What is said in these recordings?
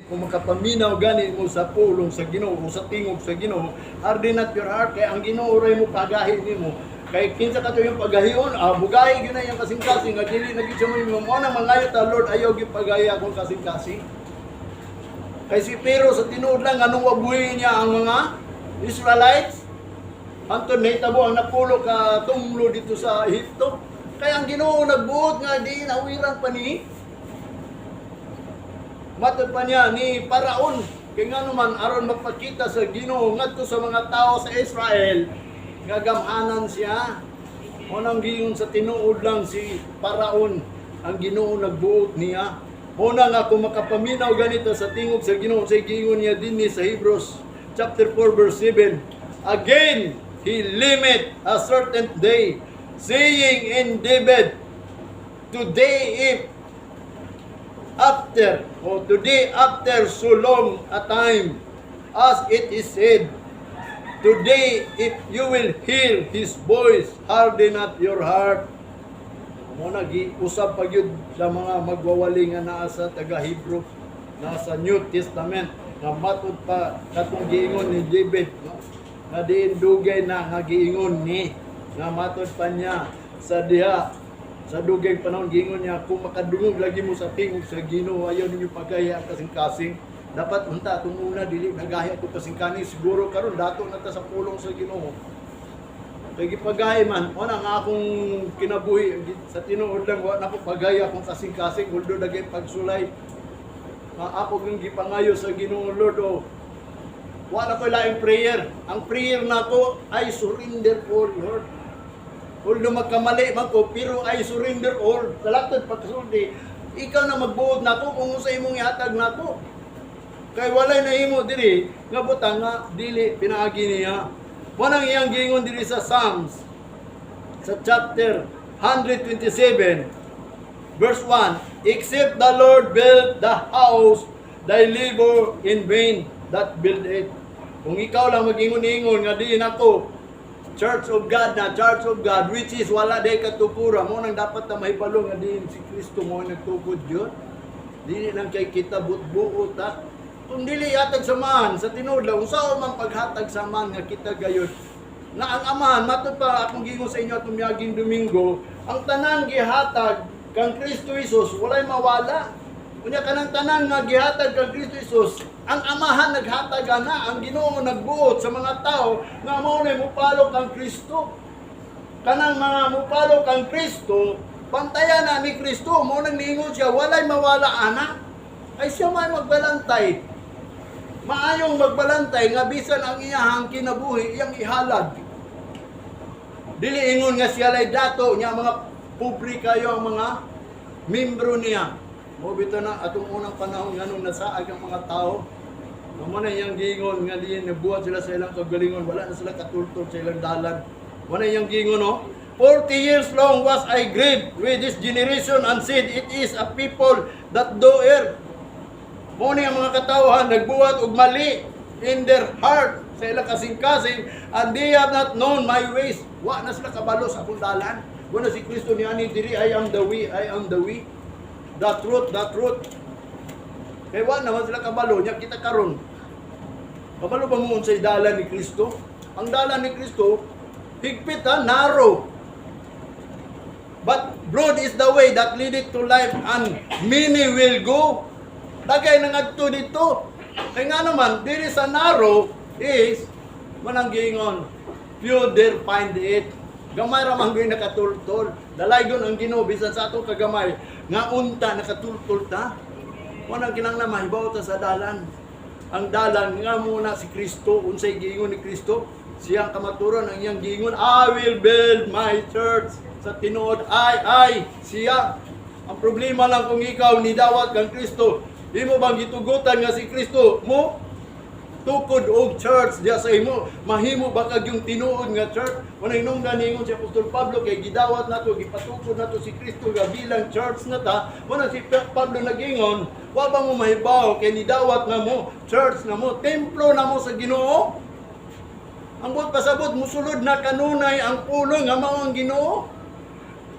Kung makapaminaw gani mo sa pulong sa Ginoo o sa tingog sa Ginoo, harden not your heart, kay ang Ginoo ray mo pagahi nimo. Kay kinsa kato yung pagahion, mugahi gyud na iyang kasing-kasing nga dili na gyud siya mo mo na mangayo ta, "Lord, ayaw gyud pagahi akong kasing-kasing." Kay si Pero sa tinuod lang, anong wabuhi niya ang mga Israelites? Hantod nahitabo ang napulo ka tumlo dito sa Ehipto. Kaya ang Ginoo nagbuot nga di nawiran pa ni matod pa niya ni Paraon. Kay nga naman, aron magpakita sa Ginoo ngadto sa mga tao sa Israel nga gamhanan siya. Unang giingon sa tinuod lang si Paraon, ang Ginoo nagbuot niya. Muna nga kung makapaminaw ganito sa tingog sa Ginoo, sa giingon niya dinhi sa Hebrews chapter 4 verse 7. Again, he limit a certain day, saying in David, "Today if after, or today after so long a time, as it is said, 'Today, if you will hear His voice, harden not your heart.'" Mo na giusab pa gyud sa mga magwawali nga naa sa taga Hebrew, naa sa New Testament, nga matud pa katong giingon ni David, no? Nga diin dugay na nga giingon ni nga matud pa niya sa diha sa dugay panahon, giingon niya, "Kung makadungog lagi mo sa tingog sa Ginoo, ayaw ninyo pagahi ang kasing-kasing." Dapat unta atong una dili nagahi ato kasing-kasing. Siguro karon dato na ta sa pulong sa Ginoo. Kay gipagahi man, wala nga akong kinabuhi sa tinuod lang, wa na ko pagahi akong kasing-kasing, although dagay pagsulay. Nga ako yung gipangayo sa Ginoo, "Lord, oh, wa na ko laing prayer. Ang prayer nako ay surrender all, Lord. Although magkamali man ko, pero I surrender all." Sa latod pagkasulti, ikaw na magbuot nako kung unsa imong ihatag nako. Kay walay nahimo diri nga butang nga dili pinaagi niya. Wanang iyang giingon diri sa Psalms sa chapter 127 verse 1, "Except the Lord build the house, they labor in vain that build it." Kung ikaw lang mag-ingon-ingon nga diin ako Church of God na, Church of God, which is wala day katukura, mo nang dapat na mahibalo nga diin si Kristo mo ang nagtukod yun. Dili lang kay kita buot-buot ha. Kung dili yatag samahan sa tinuod lang, unsa man paghatag samahan nga kita gayon. Na ang Amahan, matod pa akong gingon sa inyo atong miaging Domingo, ang tanang gihatag kang Kristo Jesus, walay mawala. Unya kanang tanan nga gihatag kang Kristo Jesus, ang Amahan naghatag ana, ang Ginoo nagbuot sa mga tao nga mao na mupalo kang Kristo. Kanang mga mupalo kang Kristo, bantayan na ni Kristo, mo nang niingon siya, walay mawala ana. Ay siya may magbalantay. Maayong magbalantay nga bisan ang iyahang kinabuhi, iyang ihalad. Dili ingon nga siya lay dato niya, mga pobre kayo ang mga membro niya. Mo bitaw na atong unang panahon nganong nasaag ang mga tao. Mao na iyang giingon nga diin nagbuhat sila sa ilang kagalingon, wala na sila katultol sa ilang dalan. Mo na iyang giingon, no? "40 years long was I grieved with this generation and said, 'It is a people that do err.'" Mo ni ang mga katawhan nagbuhat og mali in their heart sa ilang kasing-kasing, "and they have not known my ways." Wa na sila kabalo sa akong dalan. Wa na si Kristo ni ani diri, "I am the way, I am the way. The truth, the truth." Kay wa naman sila kabalo nya kita karon. Kabalo ba mo unsay dalan ni Kristo? Ang dalan ni Kristo higpit ha, narrow. "But broad is the way that leadeth to life, and many will go." Dagay nang adto dito. Kay nga naman, diri sa narrow is manang giingon, "Few there find it." Gamay ra man gyud nakatultol. Dalaygon ang Ginoo bisan sa atong kagamay nga unta nakatultol ta. Wala kinahanglan mahibaw ta sa dalan. Ang dalan nga muna si Kristo, unsay giingon ni Kristo? Siyang kamaturan ang iyang giingon, "I will build my church." Sa tinuod ay siya. Ang problema lang kung ikaw nidawat kang Kristo, imo bang gitugutan nga si Kristo mo tukod og church diya sa imo? Mahimo ba kag yung tinuod nga church? Wala hinungdan ningon si Apostol Pablo, kay gidawat nato, gipatukod nato si Kristo nga bilang church na ta. Wala si Pablo nagingon, wa ba mo mahibaw kay nidawat nga mo church na mo, templo na mo sa Ginoo? Ang buot pasabot, musulod na kanunay ang pulong nga mao ang Ginoo.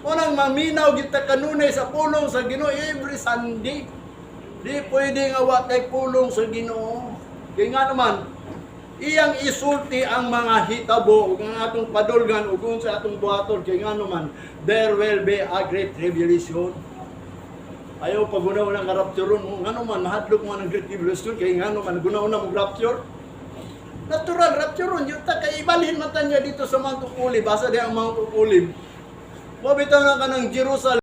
Unang maminaw kita kanunay sa pulong sa Ginoo every Sunday. Di pwede nga wa tay pulong sa Ginoo. Kay nga naman, iyang isulti ang mga hitabo ug ang atong padulngan ug sa atong buhaton, kay nga naman, there will be a great tribulation. Ayaw pagunaw ng rapture mo. Nga naman, mahadlok mo ng great tribulation kay nga naman, gunaw na mo rapture. Natural rapture yun ta kay ibalhin man ta niya dito sa Mount of Olive. Asa di ang Mount of Olive? Mo bitaw na ka ng Jerusalem.